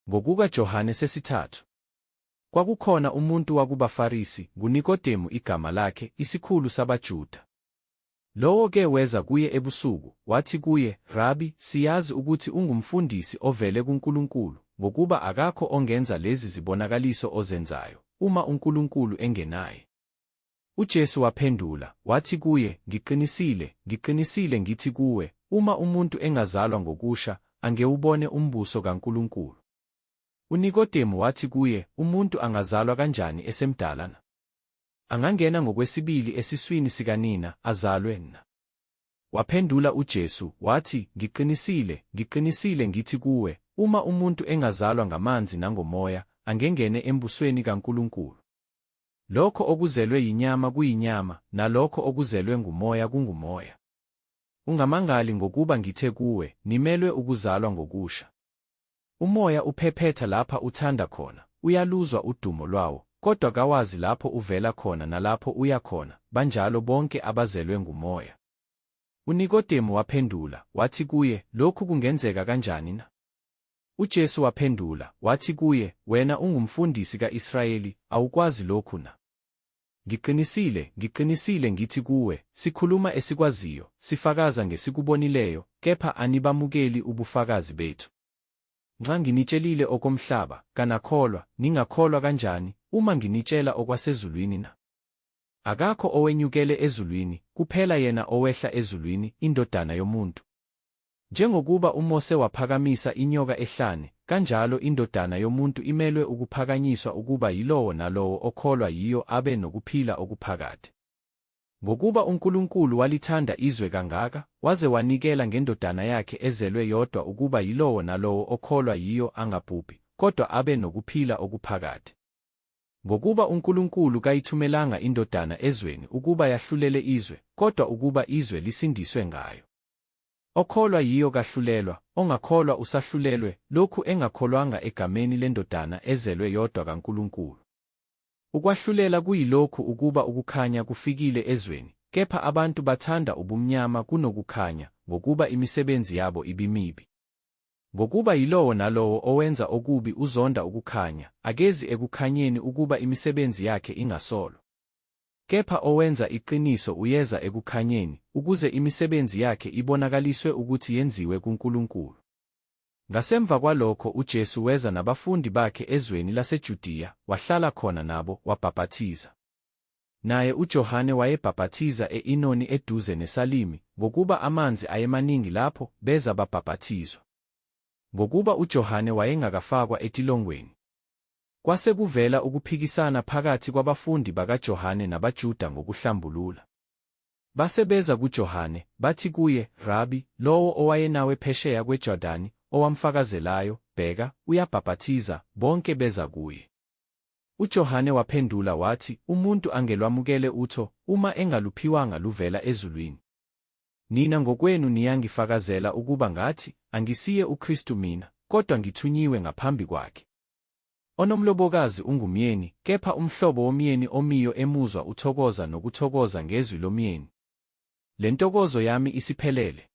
Ngokuka Johane sesithathu. Kwakukhona umuntu wakubaFarisi, nguNikodemu igama lakhe, isikhulu sabaJuda. Lowo-ke weza kuye ebusuku, wathi kuye, Rabi, siyazi ukuthi ungumfundisi ovele kuNkulunkulu, ngokuba akakho ongenza lezi zibonakaliso ozenzayo, uma uNkulunkulu engenaye. UJesu waphendula, wathi kuye, Ngiqinisile, ngiqinisile ngithi kuwe, Uma umuntu engazalwa ngokusha, angewubone umbuso kaNkulunkulu. UNikodemu wathi kuye, Umuntu angazalwa kanjani esemdala na? Angangena ngokwesibili esiswini sikanina, azalwe, na? Waphendula uJesu, wathi, Ngiqinisile, ngiqinisile ngithi kuwe, Uma umuntu engazalwa ngamanzi nangoMoya, angengene embusweni kaNkulunkulu. Lokho okuzelwe yinyama kuyinyama, nalokho okuzelwe nguMoya kungumoya. Ungamangali ngokuba ngithe kuwe, Nimelwe ukuzalwa ngokusha. Umoya uphephetha lapha uthanda khona, uyaluzwa udumo lwawo, kodwa kawazi lapho uvela khona nalapho uya khona, banjalo bonke abazelwe nguMoya. UNikodemu waphendula, wathi kuye, Lokhu kungenzeka kanjani na? UJesu waphendula, wathi kuye, Wena ungumfundisi ka-Israyeli, awukwazi lokhu na? Ngiqinisile, ngiqinisile ngithi kuwe, sikhuluma esikwaziyo, sifakaza ngesikubonileyo, kepha anibamukeli ubufakazi bethu. Nxa nginitshelile okomhlaba, kanakholwa, ningakholwa kanjani, uma nginitshela okwasezulwini na? Akakho owenyukele ezulwini, kuphela yena owehla ezulwini, iNdodana yomuntu. Njengokuba uMose waphakamisa inyoka ehlane, kanjalo iNdodana yomuntu imelwe ukuphakanyiswa ukuba yilowo nalowo okholwa yiyo abe nokuphila okuphakade. Ngokuba uNkulunkulu walithanda izwe kangaka, waze wanikela ngeNdodana yakhe ezelwe yodwa ukuba yilowo nalowo okholwa yiyo angabhubhi, kodwa abe nokuphila okuphakade. Ngokuba uNkulunkulu kayithumelanga iNdodana ezweni ukuba yahlulele izwe, kodwa ukuba izwe lisindiswe ngayo. Okholwa yiyo kahlulelwa, ongakholwa usahlulelwe, lokhu engakholwanga egameni leNdodana ezelwe yodwa kaNkulunkulu. Ukwahlulela kuyilokhu ukuba ukukhanya kufikile ezweni, kepha abantu bathanda ubumnyama kunokukhanya, ngokuba imisebenzi yabo ibimibi. Ngokuba yilowo nalowo owenza okubi uzonda ukukhanya, akezi ekukhanyeni ukuba imisebenzi yakhe ingasolwa. Kepha owenza iqiniso uyeza ekukhanyeni, ukuze imisebenzi yakhe ibonakaliswe ukuthi yenziwe kuNkulunkulu. Ngasemva kwalokho uJesu weza nabafundi bakhe ezweni laseJudiya, wahlala khona nabo, wabhapathiza. Naye uJohane wayebhapathiza e-Inoni eduze neSalimi, ngokuba amanzi ayemaningi lapho, beza babhapathizwa. Ngokuba uJohane wayengakafakwa etilongweni. Kwase kuvela ukuphikisana phakathi kwabafundi bakaJohane nabaJuda ngokuhlambulula. Base beza kuJohane, bathi kuye, Rabi, lowo owayenawe phesheya kweJordani, owamfakazelayo, bheka, uyabhapathiza, bonke beza kuye. UJohane waphendula wathi, Umuntu angelwamukele utho, uma engaluphiwanga luvela ezulwini. Nina ngokwenu niyangifakazela ukuba ngathi, Angisiye uKristu mina, kodwa ngithunyiwe ngaphambi kwakhe. Onomlobokazi ungumyeni, kepha umhlobo womyeni omiyo emuzwa uthokoza nokuthokoza ngezwi lomyeni. Le ntokozo yami isiphelele.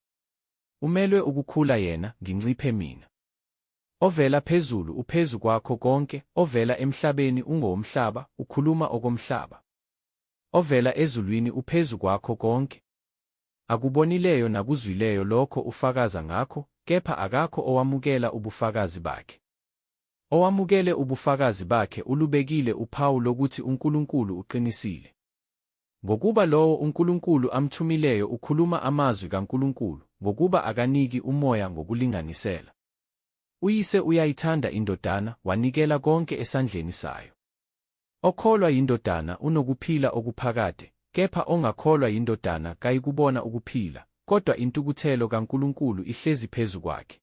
Umelwe ukukhula yena, nginciphe mina. Ovela phezulu uphezu kwakho konke, ovela emhlabeni ungowomhlaba, ukhuluma okomhlaba. Ovela ezulwini uphezu kwakho konke. Akubonileyo nakuzwileyo lokho ufakaza ngakho, kepha akakho owamukela ubufakazi bakhe. Owamukele ubufakazi bakhe ulubekile uphawu lokuthi uNkulunkulu uqinisile. Ngokuba lowo uNkulunkulu amthumileyo ukhuluma amazwi kaNkulunkulu, ngokuba akaniki uMoya ngokulinganisela. UYise uyayithanda iNdodana, wanikela konke esandleni sayo. Okholwa yiNdodana unokuphila okuphakade, kepha ongakholwa yiNdodana kayikubona ukuphila, kodwa intukuthelo kaNkulunkulu ihlezi phezu kwakhe.